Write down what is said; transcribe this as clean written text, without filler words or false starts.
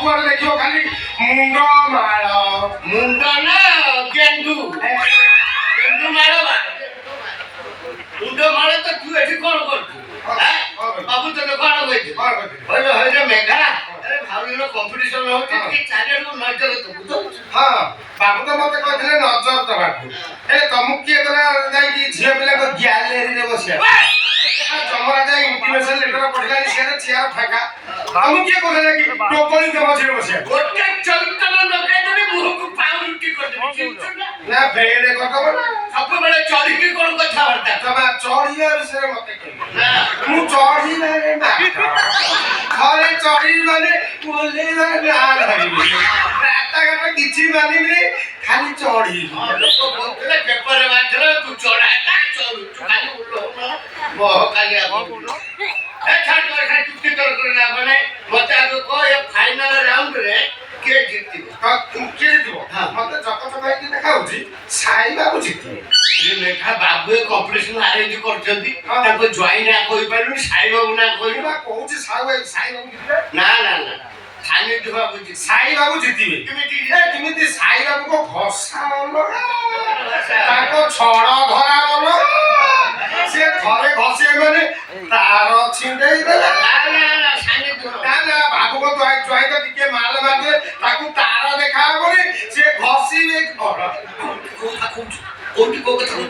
ସବୁଆଡେ ଦେଖିବ ଖାଲି ମୁଣ୍ଡ ମାଳ। ମୁଣ୍ଡ ନା ଗେଣ୍ଡୁ, ଗେଣ୍ଡୁ ମାଳ ବା ମୁଣ୍ଡ ମାଳ। ତ ତୁ ଏଠି କଣ କରୁଛୁ? ଆଁ? ବାବୁ ତୋତେ କଣ କହିଛି? କଣ କହିଥିଲେ? କହିଲେ ହଇରେ ମେଘା, ଆରେ ଭାଉଜର କମ୍ପିଟିସନ ହଉଛି, ଟିକେ ଚାରିଆଡକୁ ନଜର ଦବୁ ତ। ହଁ, ବାବୁ ତ ମତେ କହିଥିଲେ ନଜର ଦବାକୁ। ହେଲେ ତମକୁ କିଏ ଦେଲା ଯାଇକି ଝିଅ ପିଲାଙ୍କ ଗ୍ୟାଲେରୀରେ ବସିବା? ଯମରାଜା ଇଣ୍ଟିମେସନ ଲେଟର ପଢିଲାଣି, ସିଆଡେ ଚେୟାର ଫାଙ୍କା। ତମକୁ କିଏ କହିଲା କି ଟୋକଳିଙ୍କ ମଝିରେ ବସିବାକୁ? ଗୋଟେ ଚୈତନ ଲଗେଇଦେବି, ମୁହଁକୁ ପାଉରୁଟି କରିଦେବି, ଚିହ୍ନିଛୁ ନା? ନା, ବ୍ରେଡ କରିଦବ ନା। ସବୁବେଳେ ଚଢିକି କଣ କଥାବାର୍ତ୍ତା? ତମେ ଚଢିବା ବିଷୟରେ ମତେ କହିବ? ନା। ମୁଁ ଚଢିବାରେ ମାଷ୍ଟର। ଥରେ ଚଢିବି ମାନେ ଓହ୍ଲେଇବା ନା ଧରିବି। ରାସ୍ତାଘାଟ କିଛି ମାନିବିନି, ଖାଲି ଚଢିବି। ହଁ, ଲୋକ କହୁଥିଲେ, ପେପରରେ ବାହାରିଥିଲା, ତୁ ଚଢାଟା ଚଢୁଛୁ, ଖାଲି ଓହ୍ଲଉନ ବହ ଖାଲି ଆଗକୁ। ଏ ଛାଡ଼, ତୋର ଖାଲି ଯୁକ୍ତି ତର୍କ କରି ଲାଭ ନାହିଁ। ମତେ ଆଗ କହ, ଏ ଫାଇନାଲ ରାଉଣ୍ଡରେ କିଏ ଜିତିବ? ତ କିଏ ଜିତିବ? ହଁ। ମତେ ଚକ ଚକ ହେଇକି ଦେଖାଉଛି ସାଇ ବାବୁ ଜିତିବେ। ଏ ମେଘା ବାବୁ ଏ କମ୍ପିଟିସନ ଆରେଞ୍ଜ କରିଛନ୍ତି। ହଁ। ତାଙ୍କ ଜ୍ୱାଇଁ ନାଁ କହିପାରିବୁନି, ସାଇ ବାବୁ ନାଁ ମୁଁ କହିବୁ। ବା କହୁଛି ସାଇ ସାଇ ବାବୁ ଜିତିବେ। ନା ନା ନା, ସାନ୍ନିଧ୍ୟ ବାବୁ ଜିତିବେ। ସାଇ ବାବୁ ଜିତିବେ। କେମିତି? ଏ କେମିତି? ସାଇ ବାବୁଙ୍କ ଘଷା ଅଲଗା, ତାଙ୍କ ଛଡ଼ ଧରା ଅଲଗା। ସିଏ ଥରେ ଘଷିବେ ମାନେ ତାର ଛିଣ୍ଡେଇ ଦେଲା। ନା ନା ନା, ସାନ୍ନିଧ୍ୟ। ନା ନା, ବାବୁଙ୍କ ଜ୍ୱାଇଁ ଜ୍ୱାଇଁ ତ ଟିକେ ମାଲ ମାରିଦେଲେ ତାକୁ ତାର ଦେଖା ହବନି, ସିଏ ଘଷିବେ କଣ? କୋଉ କଥା କହୁଛୁ? କୋଉଠି କୋଉ କଥା କହୁଛୁ?